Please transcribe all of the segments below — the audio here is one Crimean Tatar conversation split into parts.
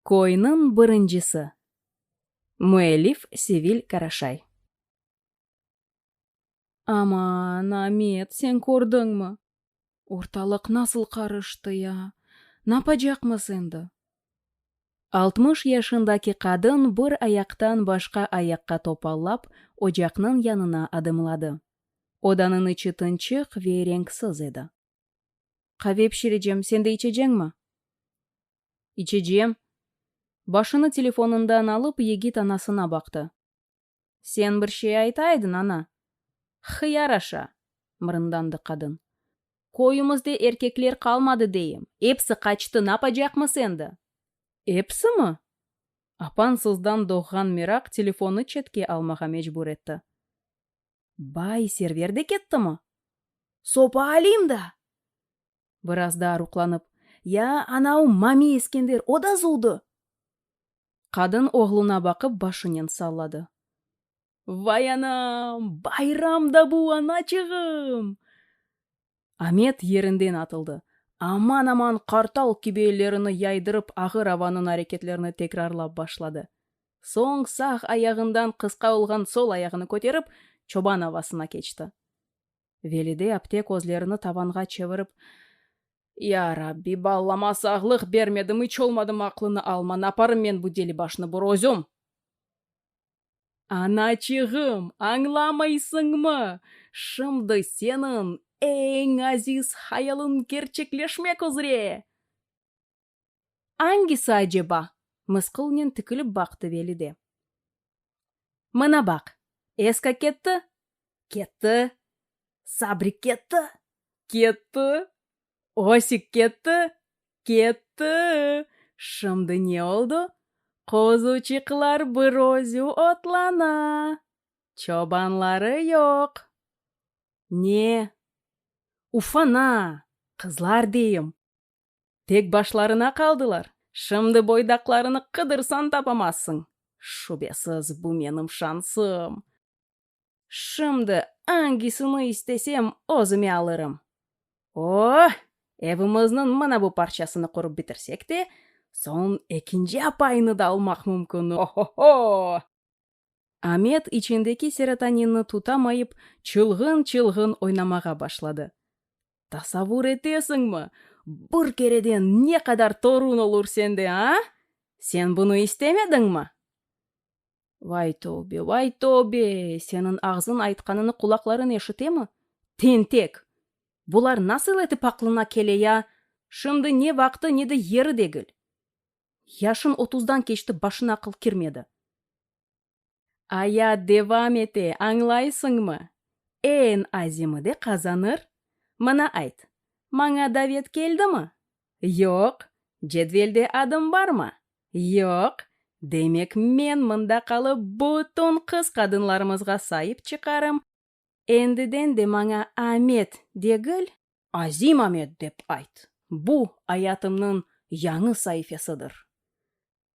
Köyniñ birincisi. Müellif, Sevil Karaşay. Aman, Amet, sen kördiñmi? Ortalıq nasıl qarıştı ya, napacaqmız endi? 60 yaşındaki qadın bir ayaqtan başqa ayaqqa topallap, ocaqnıñ yanına adımladı. Odanıñ içi tınçıq ve renksiz edi. Qave pişirecegim, sen de içeceñmi? İçecegim. Başını telefonından alıp, yigit anasına baqtı: Sen bir şey ayta ediñ, ana! Hıyar aşa, mırıldandı qadın: Köyümizde erkekler qalmadı deyim, episi qaçtı, napacaqmız endi? Episimi? Apansızdan doğğan meraq telefonnı çetke almağa mecbur etti: Bay Server de kettimi? Sopa Alim da! Biraz daa ruhlanıp: Ya anavı Mami Eskender, o da zuvdı! Qadın oğluna baqıp, başınen salladı: Vay anam, bayram da bu, anaçığım! Amet yerinden atıldı, aman-aman qartal kibi ellerini yaydırıp, ağır avanıñ areketlerini tekrarlap başladı. Soñ sağ ayağından qısqa olğan sol ayağını köterip, çoban avasına keçti. Velide apte közlerini tavanğa çevirip: Yarabbi, balama sağlıq bermediñ, iç olmadım aqlını alma, naparım men bu delibaşnı bir özüm! Anaçığım, añlamaysıñmı, şimdi seniñ eñ aziz hayalıñ kerçekleşmek üzre! Angisi aceba? Mısqılnen tikilip baqtı Velide. Mına baq, Eska ketti? Ketti. Sabri ketti? Ketti. Osik ketti? Ketti. Şimdi ne oldı? Qozuçıqlar bir özü otlana. Çobanları yoq. Ne? Ufana, qızlar deyim. Tek başlarına qaldılar, şimdi boydaqlarını qıdırsañ tapamazsıñ. Şübesiz, bu menim şansım. Şimdi angisini istesem, özüme alırım. Oh, evimizniñ mına bu parçasını qurıp bitirsek te, soñ ekinci apaynı da almaq mümkün, o-ho-ho! Amet içindeki serotoninni tutamayıp, çılğın-çılğın oynamağa başladı: Tasavur etesiñmi, bir kereden ne qadar torun olur sende, a? Sen bunı istemediñmi? Vay tövbe, vay tövbe, seniñ ağzıñ aytqanını qulaqlarıñ eşitemi, tentek! Bular nasıl etip aqlıña kele ya? Şimdi ne vaqtı, ne de yeri degil. Yaşıñ otuzdan keçti, başıña aqıl kirmedi. Ayat devam ete, añlaysıñmı? Eñ azimi de qazanır. Mına ayt, maña davet keldimi? Yoq. Cedvelde adım barmı? Yoq. Demek, men mında qalıp, bütün qız-qadınlarımızğa saip çıqarım. Endiden de maña Amet degil, Azim Amet dep ayt. Bu, ayatımnıñ yañı saifesidir.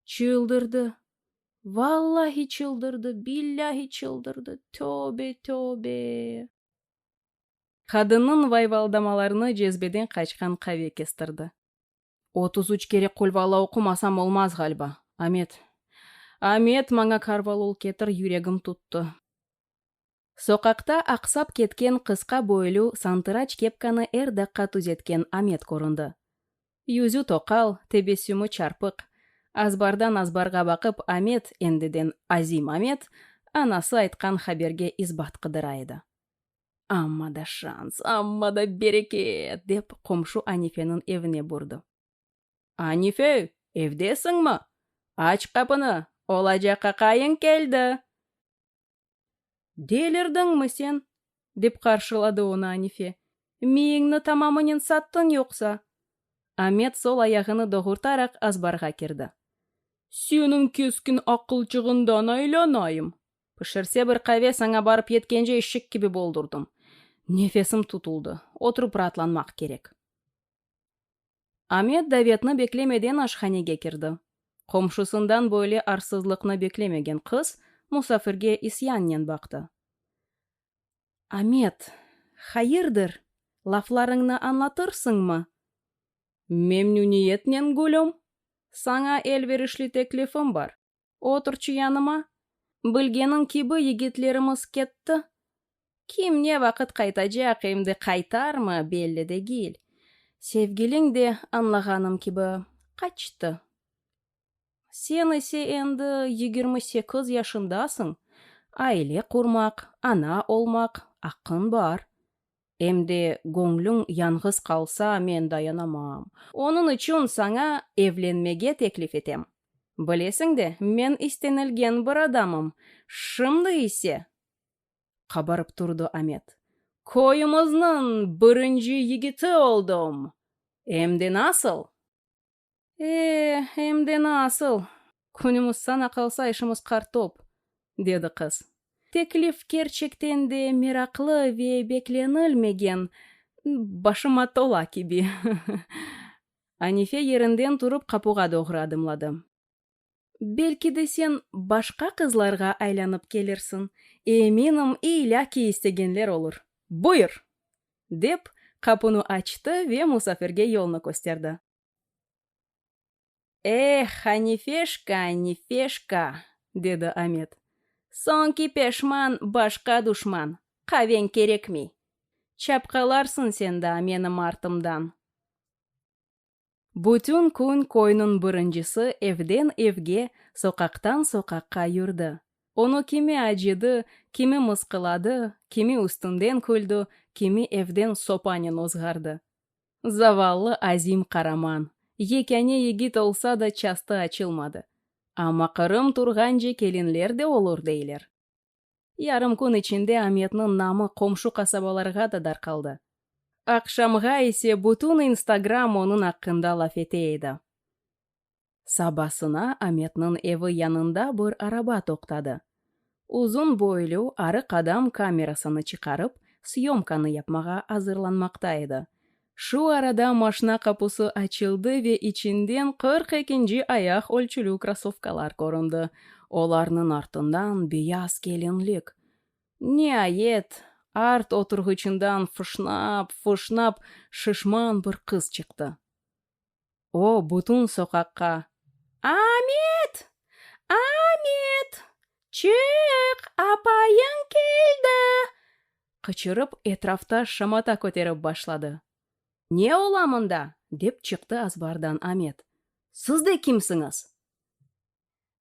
Çıldırdı, vallahi çıldırdı, billahi çıldırdı, tövbe, tövbe. Qadınnıñ vayvaldamalarını cezveden qaçqan qave kestirdi. 33 kere qulvalla oqumasam olmaz ğaliba. Amet, Amet, maña karvalol ketir, yüregim tuttı. Soqaqta aqsap ketken qısqa boylu, santıraç kepkanı er daqqa tüzetken Amet köründi. Yüzü toqal, tebessümi çarpıq. Azbardan azbarğa baqıp, Amet, endiden Azim Amet, anası aytqan haberge isbat qıdıra edi. Amma da şans, amma da bereket, dep qomşu Anifeniñ evine burdı. Anife, evdesiñmi? Aç qapını, olacaq aqayıñ keldi! Delirdiñmi sen? dep qarşıladı onı Anife. Miyiñni tamamınen sattıñ yoqsa? Amet sol ayağını doğurtaraq azbarğa kirdi. Seniñ keskin aqılçığıñdan aylanayım! Pişirse bir qave, saña barıp yetkence eşek kibi boldurdım. Nefesim tutuldı, oturıp raatlanmaq kerek. Amet davetni beklemeden aşhanege kirdi. Qomşusından böyle arsızlıqnı beklemegen qız, musafirge isyannen baqtı. Amet, hayırdır, laflarıñnı añlatırsıñmı? Memnüniyetnen, gülüm. Saña elverişli teklifim bar, oturçı yanıma, bilgeniñ kibi, yigitlerimiz ketti, kim ne vaqıt qaytacaq, em de qaytarmı belli degil, sevgiliñ de, añlağanım kibi, qaçtı, sen ise endi 28 yaşındasıñ, aile qurmaq, ana olmaq aqqıñ bar, em de göñlüñ yañğız qalsa, men dayanamam, onıñ içün saña evlenmege teklif etem, bilesiñ de, men istenilgen bir adamım, şimdi ise, qabarıp turdı Amet, köyümizniñ birinci yigiti oldım, em de nasıl! E, em de nasıl! Künümiz saña qalsa, işimiz qartop, dedi qız. Teklif kerçekten de meraqlı ve beklenilmegen, başıma tola kibi. Anife yerinden turıp, qapuğa doğru adımladı. Belki de sen başqa qızlarğa aylanıp kelirsiñ, eminim, ilâki istegenler olur, buyur, dep, qapunı açtı ve musafirge yolnı kösterdi. Eh, Anifeşka, Anifeşka, dedi Amet, soñki peşman başqa duşman, qaveñ kerekmey, çapqalarsıñ sen daa menim artımdan. Bütün kün köyniñ birincisi evden-evge, soqaqtan-soqaqqa yürdi. Onı kimi acıdı, kimi mısqılladı, kimi üstünden küldi, kimi evden sopanen ozğardı. Zavallı Azim qaraman, yekâne yigit olsa da, çastı açılmadı, amma Qırım turğance kelinler de olur, deyler. Yarım kün içinde Ametniñ namı qomşu qasabalarğa da darqaldı. Aqşamğa ise bütün instagram onıñ aqqında laf ete edi. Sabasına Ametniñ evi yanında bir araba toqtadı. Uzun boylu, arıq adam kamerasını çıqarıp, syemkanı yapmağa azırlanmaqta edi. Şu arada maşna qapusı açıldı ve içinden 42-nci ayaq ölçüli krossovkalar köründi, olarnıñ artından beyaz kelinlik. Niayet, art oturğıçından fışnap-fışnap şişman bir qız çıqtı. O, bütün soqaqqa: Amet, Amet, çıq, apayıñ keldi, qıçırıp, etrafta şamata köterip başladı. Ne ola mında, dep çıqtı azbardan Amet, siz de kimsiñiz?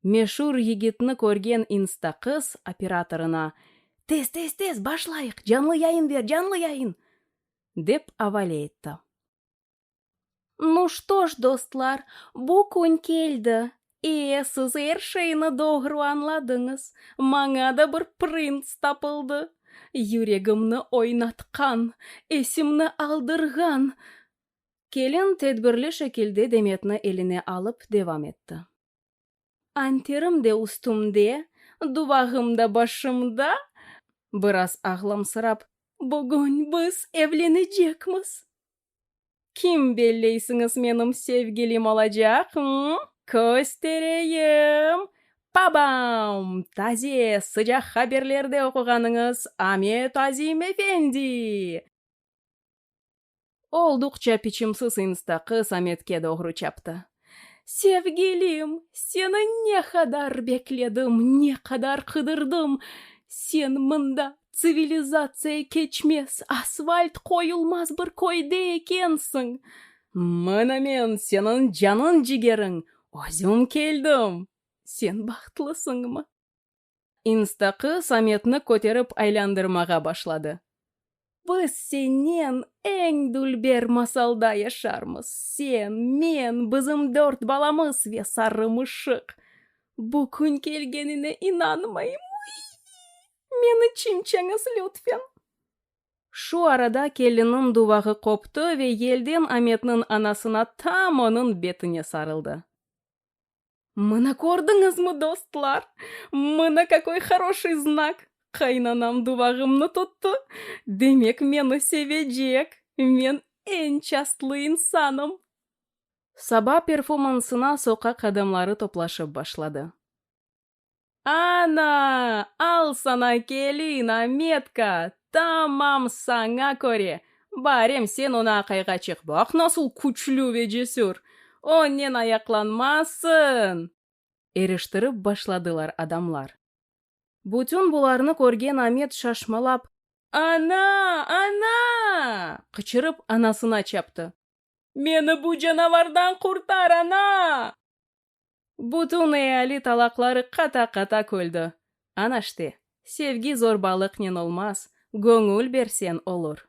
Meşur yigitni körgen insta-qız operatorına: Tez, tez, tez, başlayıq, canlı yayın ber, canlı yayın, dep avale etti. Nu çto j, dostlar, bu kün keldi, e, siz er şeyni doğru añladıñız, maña da bir prınts tapıldı, yüregimni oynatqan, esimni aldırğan, kelin tedbirli şekilde demetni eline alıp, devam etti: Anterim de üstümde, duvağım da başımda, biraz ağlamsırap, bugün biz evlenecekmiz! Kim belleysiñiz menim sevgilim olacaq, ım? Köstereyim! Pa-bam! Taze, sıcaq haberlerde oquğanıñız Amet Azim efendi! Olduqça piçimsiz insta-qız Ametke doğru çaptı: Sevgilim, seni ne qadar bekledim, ne qadar qıdırdım, sen mında, tsivilizatsiya keçmez, asfalt qoyulmaz bir köyde ekensiñ! Mına men, seniñ canıñ-cigeriñ, özüm keldim! Sen bahtlısıñmı? İnsta-qız Ametni köterip aylandırmağa başladı. Biz sennen eñ dülber masalda yaşarmız, sen, men, bizim dört balamız ve sarı mışıq. Bu kün kelgenine inanmayım, ui, meni çimçeñiz lütfen. Şu arada kelinniñ duvağı qoptı ve yelden Ametniñ anasına tam onıñ betine sarıldı. Mına kördiñizmi, dostlar, mına kakoy horoşiy znak, qaynanam duvağımnı tuttı, demek meni sevecek, men eñ çastlı insanım. Saba performansına soqaq adamları toplaşıp başladı. Ana, al saña kelin, Ametka, tamam saña köre, barem sen onı aqayğa çıq, baq nasıl küçlü ve cesür. Onen ayaqlanmazsıñ, eriştirip başladılar adamlar. Bütün bularnı körgen Amet şaşmalap: Ana, ana, qıçırıp, anasına çaptı: Meni bu canavardan qurtar, ana! Bütün eali talaqları qata-qata küldi: Anaşte, sevgi zorbalıqnen olmaz, göñül berseñ olur.